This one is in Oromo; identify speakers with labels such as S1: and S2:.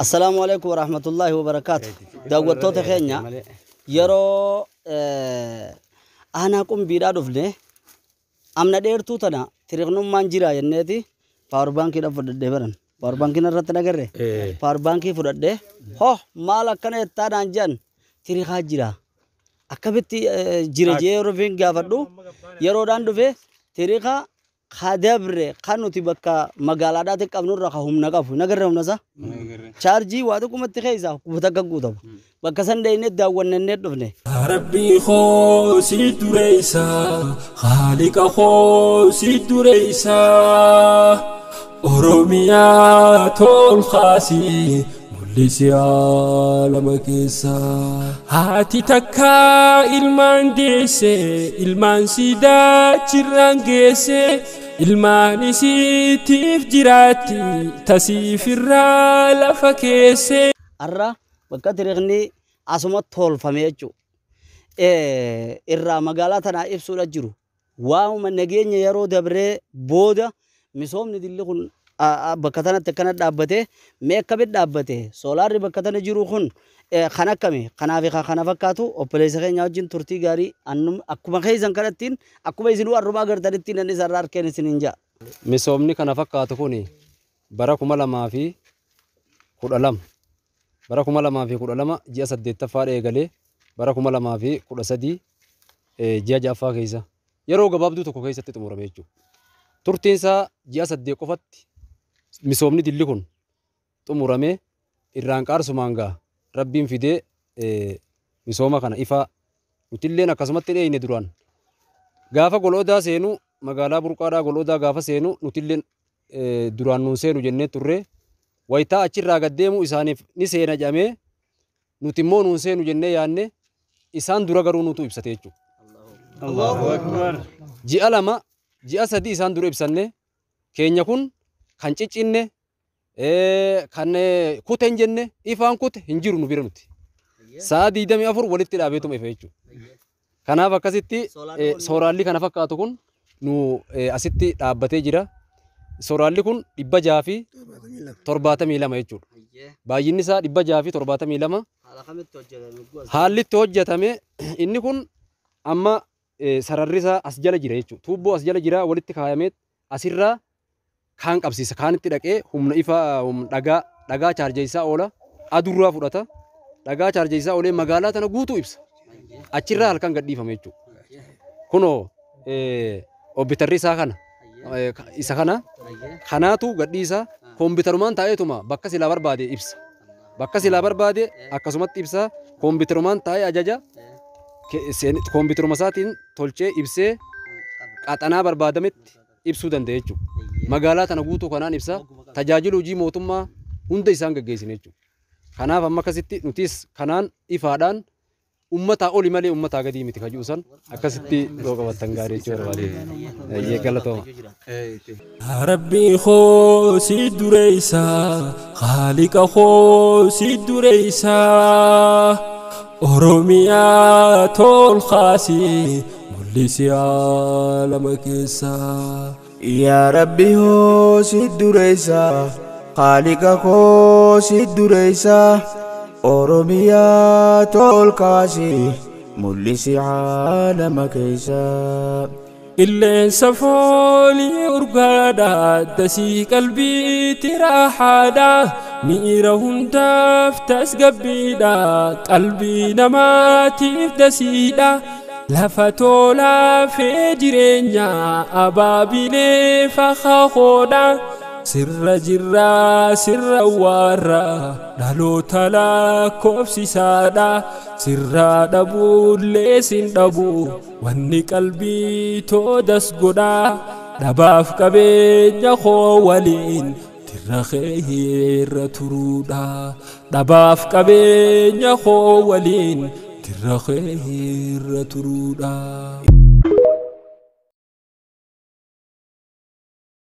S1: Assalaamu alaikum warahmatullahi wabarakaatu. Daawwattoota keenya yeroo aanaa qumbiidhaa dhufne amna dheertuu tana tiriqnummaan jira jenneeti power baankiidhaan fudhadhee baran. Power baankiin irratti nagarre power baankii fudhadhee hoo maal akkana jettaadhaan jedhan tiriqaa jira. Akkamitti jira jee yeroo gaafadhu yeroodhaan dhufe tiriqaa kadabre kan nuti bakka magaalaadhaatti qabnurra ka humna qabu nagarre humna isaa. Chaarjii waa tokkumatti keessa bakka guutama. Bakka san deemnee daawwannee dhufne.
S2: Rabbii koo si dureessa, Khaaliqa koo si dureessa, Oromiyaa tolkaasi mul'isi alama keessa. Haati takka ilmaan deesse, ilmaan siidaa chirraan geesse, ilmaan isiitiif jiraatti tasiifirraa lafa keesse.
S1: Har'a bakka tiriqni asuma tolfame jechuudha. Irraa magaalaa tanaa ibsuudha jiru. Waanuma nageenya yeroo dabree booda misoomni dilli kun bakka tanatti akkana dhaabbate mee akkamitti dhaabbate soolaarri bakka tana jiru kun kan akkami kanaaf kana fakkaatu obboleessa keenya wajjin turtii gaarii akkuma keessan kanattiin akkuma isinuu arrumaa agartanittiin inni isarraa harkeen isiniin ja'a.
S3: Misoomni kana fakkaatu kun bara 2012 bara 2012 ji'a 8ffaa eegalee bara 2013 ji'a 6ffaa keessa yeroo gabaabduu tokko keessatti xumurame jechuudha. Turtiin isaa ji'a 8 qofatti misoomni dilli kun xumurame irraan qaarsumaan ga'a. Rabbiin fidee misooma kana ifaa nutilleen akkasumatti dheeyne duraan. Gaafa goloodaa seenu magaalaa burqaadhaa goloodaa gaafa seenu nutilleen duraan nuun seenu jennee turre wayitaa achirraa gad deemu isaaniif ni seena jedhamee nuti immoo nuun seenu jennee yaadne isaan dura garuu nutu ibsate jechuudha.
S1: Allahu Akbar.
S3: Ji'a 2 ji'a 3 isaan dura ibsanne keenya kun kan ciccinne kan kute hin jenne ifaan kute hin jiru nu bira nuti. Sa'a 24 walitti dhaabeetuma ifa jechuudha. Kanaaf akkasitti sooraalli kana fakkaatu kun nu asitti dhaabbatee jira. Sooraalli kun 672 jechuudha. Baay'inni isaa 672. Haalli itti hojjetame inni kun amma sararri isaa as jala jira jechuudha. Tuubboo as jala jira walitti kaayamee asirraa kaan qabsiisa. Kaanitti dhaqee humna ifaa dhagaa chaarjeessaa oola adurraa fudhata. Dhagaa chaarjeessaa oolee magaalaa tana guutuu ibsa. Achirraa halkan gadhiifame jechuudha. Kunoo obbitarri isaa kana isa kana kanaatu gadhiisa koompitarumaan taa'eetuma bakka silaa barbaade ibsa. Bakka silaa barbaade akkasumatti ibsa koompitarumaan taa'ee ajaja koompitaruma isaatiin tolchee ibsee qaxanaa barbaadametti ibsuu danda'a jechuudha. Magaalaa tana guutuu kanaan ibsa tajaajila hojii mootummaa hunda isaan gaggeessine jechuudha. Kanaaf amma akkasitti nutis kanaan ifaadhaan ummataa oli malee ummataa gadii miti kajuu san akkasitti yoo qabattan gaarii jechuu barbaade. Galatooma.
S2: Rabbii koo si dureessa, Khaaliqa koo si dureessa, Oromiyaa tolkaasi mul'isi alama keessa.
S4: Yaa Rabbi hoo si dureessa, Khaaliqa koo si dureessa, Oromiyaa tolkaasi mul'isi alama keessa.
S2: Qilleensa foolii urgaadha, dasii qalbiitti raaxaadha, miira hundaaf tasgabbiidha, qalbii namaatiif dasiidha. Lafa tolaa fee jireenya abaabilee fakkaaqoodha. Sirra jirraa sirra warra dhaloota lakkoofsisaadha. Sirra dhabuullee sin dhabu wanni qalbii toodas godha. Dhabaaf qabeenya koo waliin dirra kee irra turuudha. Dhabaaf qabeenya koo waliin dirra kee irra turuudha.